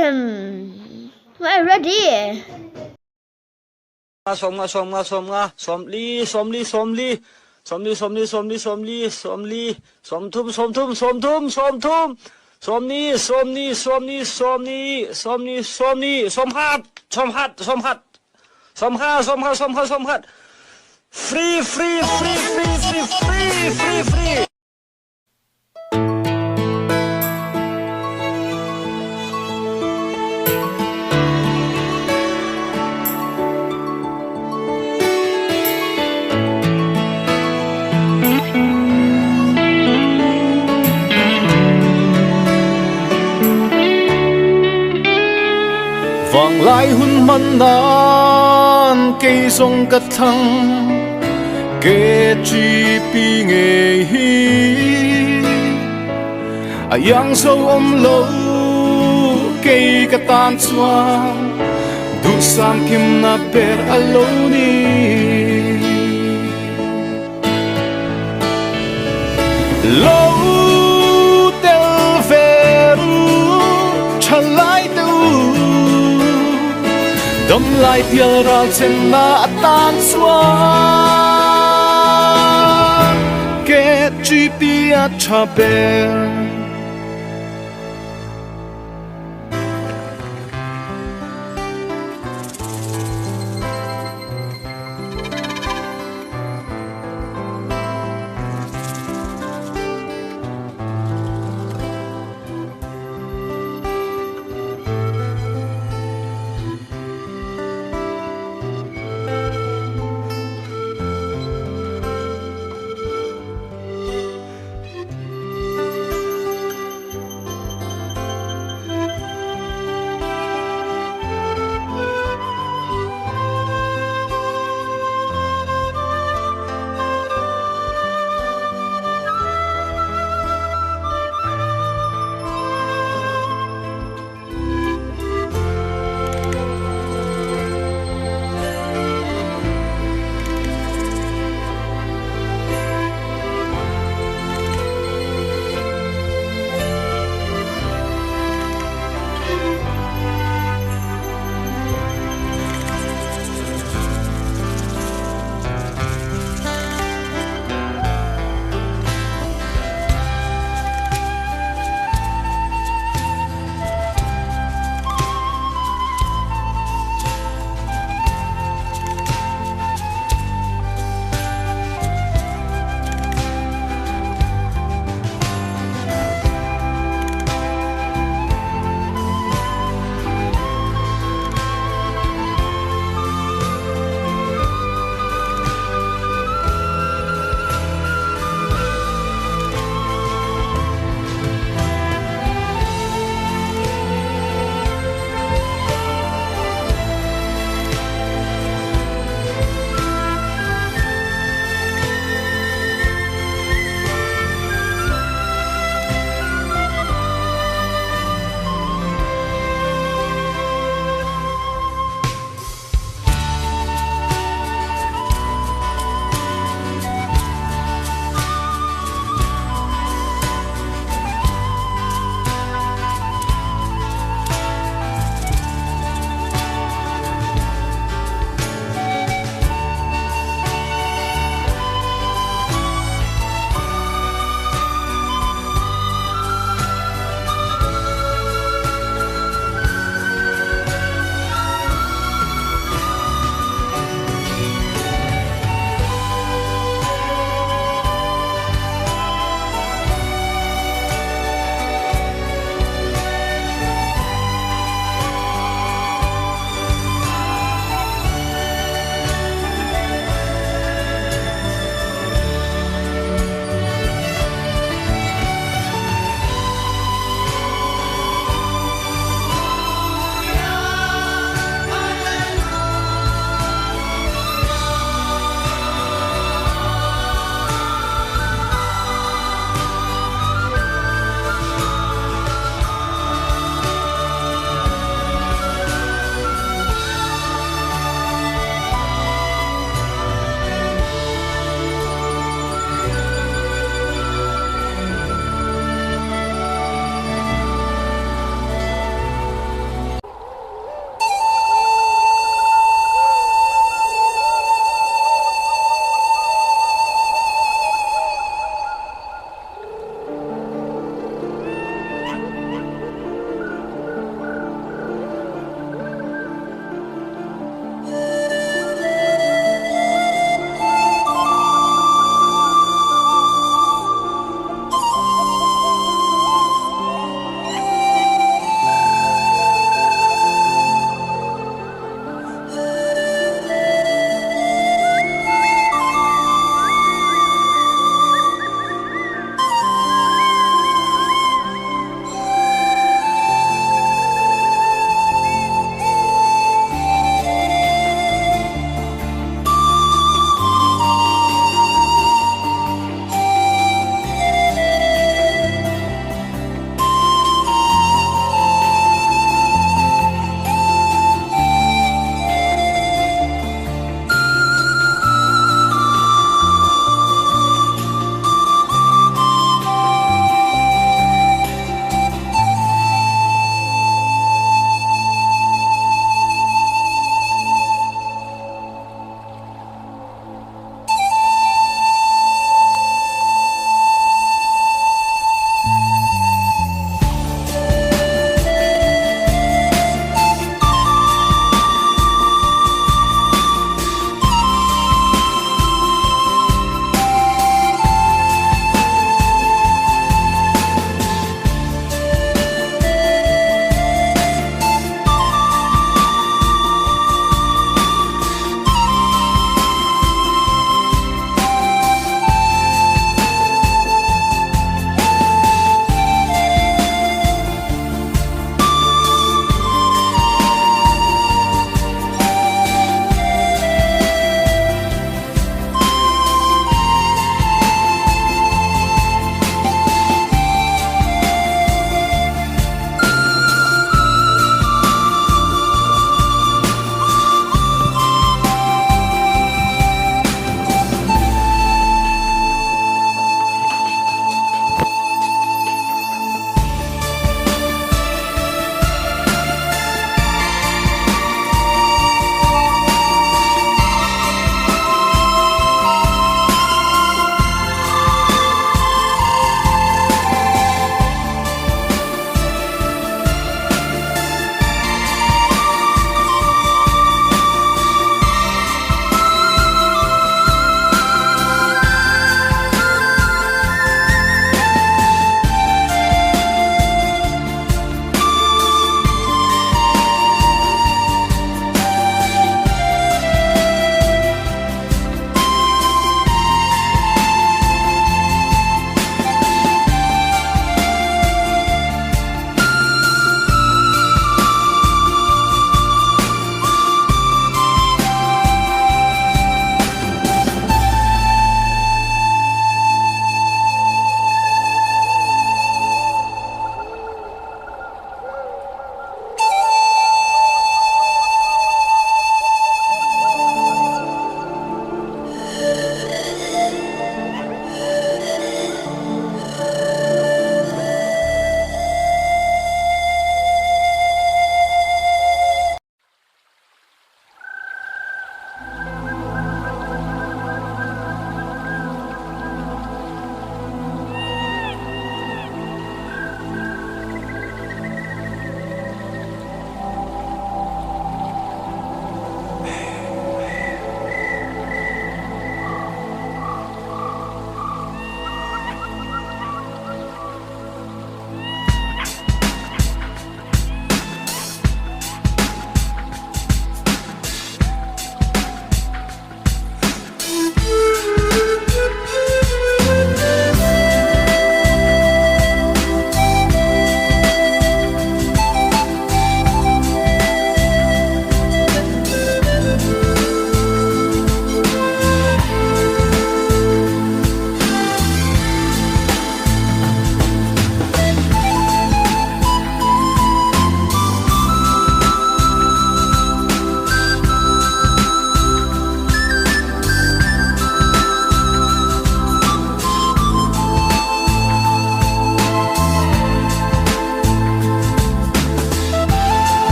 We're ready. 10, 10, 10, 40, 40, 40, 40, 40, 40, 40, 40, 30, 30, 30, 30, 40, 40, 40, 40, 40, 40, 30, 30, 30, 35, 35, 35, 35, free, free, free, free, free, free, free, free. Vanglai hun hman nan kei zawng ka thlang KGP ngei hi a iang zo awm lo kei ka tan chuan duhsam kimna ber a lo ni. Lo tel ve u, tha lai te u, dam lai pial ral chenna atan chuan KGP a tha ber.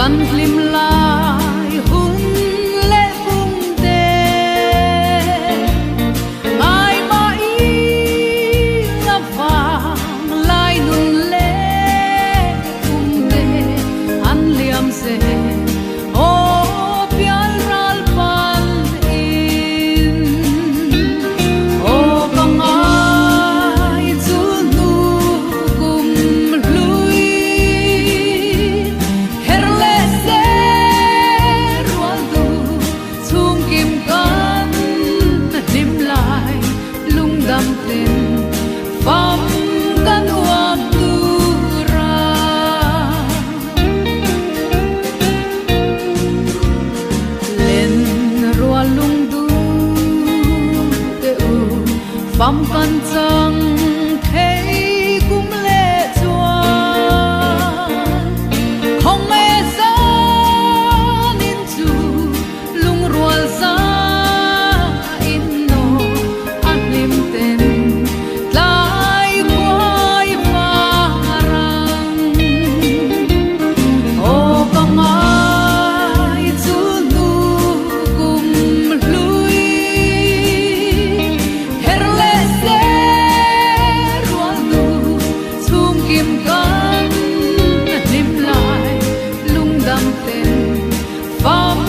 Kan hlim lai hun leh kum te ngai mah i la vang lai nun leh kum te an liam zel aw pial ral pal in aw ka ngai chu hnu kum hlui her leh se rual duh chhungkim kan hlim lai lungdam ten fam kan uam tur a. Len rual lung duh teh u fam kan chang thei kum leh chuan khawng e zan in chu lungrual za in naw a hlim ten tlai khuai farang aw ka ngai chu hnu kum hlui her leh se rual duh chhungkim kan hlim lai lungdam ten fam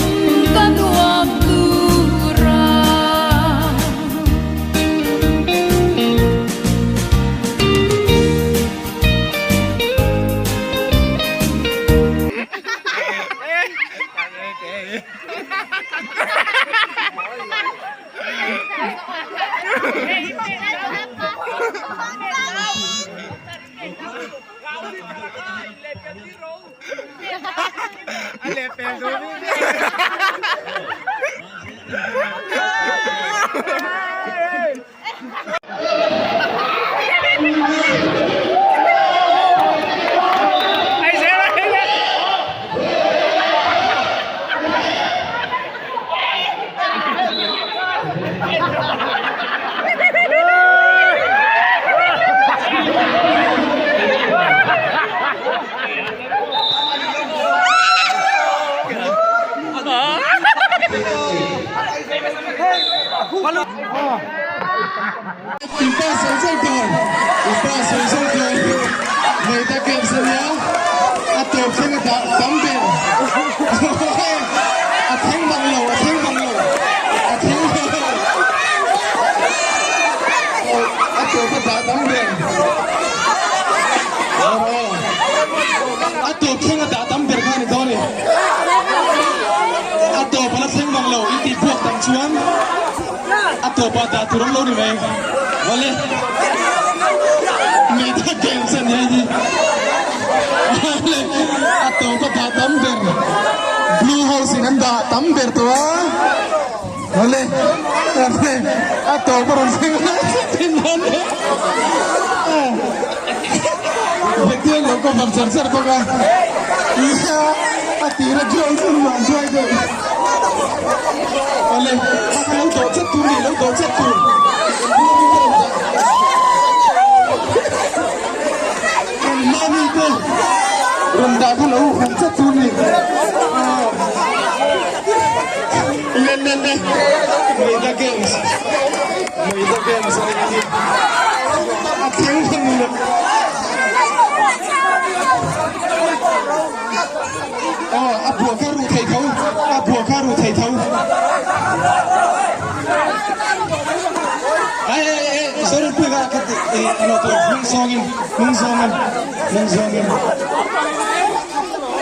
kan uam tur a. I pa sawi zauh tur, i pa sawi zauh tur mai ta games a nia, a tawp thleng a dah tam ber. A thleng bang lo, a thleng bang lo, a thleng bang lo. A tawp a dah tam ber. A tawp thleng a dah tam ber kha a ni dawn a ni. A tawp a la thleng bang lo, i tih buak tam chuan. A tawpah dah tur awm lo ni mai. Awle. Meitha games a ni hei hi. Awle. A tawpa dah tam ber. Blue house in an dah tam ber tawh a. Awle. Awle. A tawpa rawn thleng thin dawn e. Hetiang lo cover char char bawk a. Nia. A tira Johnson vang chuai deuh. Awle, kha kha lo dawh chat tur ni, lo dawh chat tur. Kan hma mi te rawn dah kha lo hum chat tur ni. Le le le, Meida Games, Meida Games a ni hi. A thleng thleng ni lo. Aw a buah kha ruh thei tho a buah kha ruh thei tho ai ai ai Zorinpuii kha kha ti ano tur hnung zawngin hnung zawngin hnung zawngin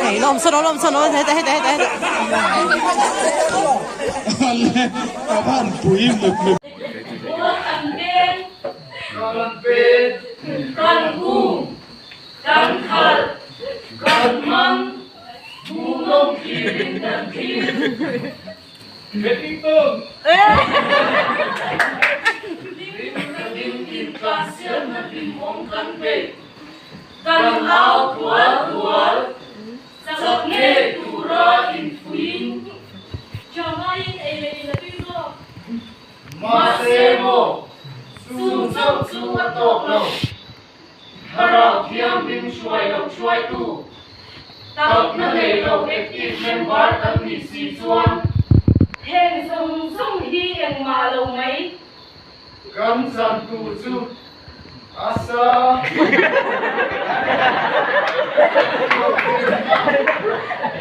Ei lawm sawn aw lawm sawn aw heta heta heta heta Ale a van pui mup mup. Kan pen, kan hum, Kan khalh, kan man, hmuhnawm thlirin kan thlir. Hlim takin intlansiamna hlimawm kan nei. Kan au tual tual, chak ngei tura infuiin. Changaiin ei leh in a tui zawk. Mahse maw, chung chauh chu a tawk lo. Thlarau Thianghlim hruai loh hruaitu. Chakna nei lo active member kan nih si chuan. Heng zawng zawng hi engmah lo mai. Kan chan tur chu a sa.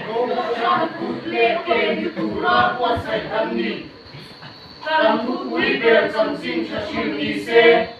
Kohhran kut leh ke ni tura buatsaih kan ni. Kan thupui ber chanchin tha hrilh ni se.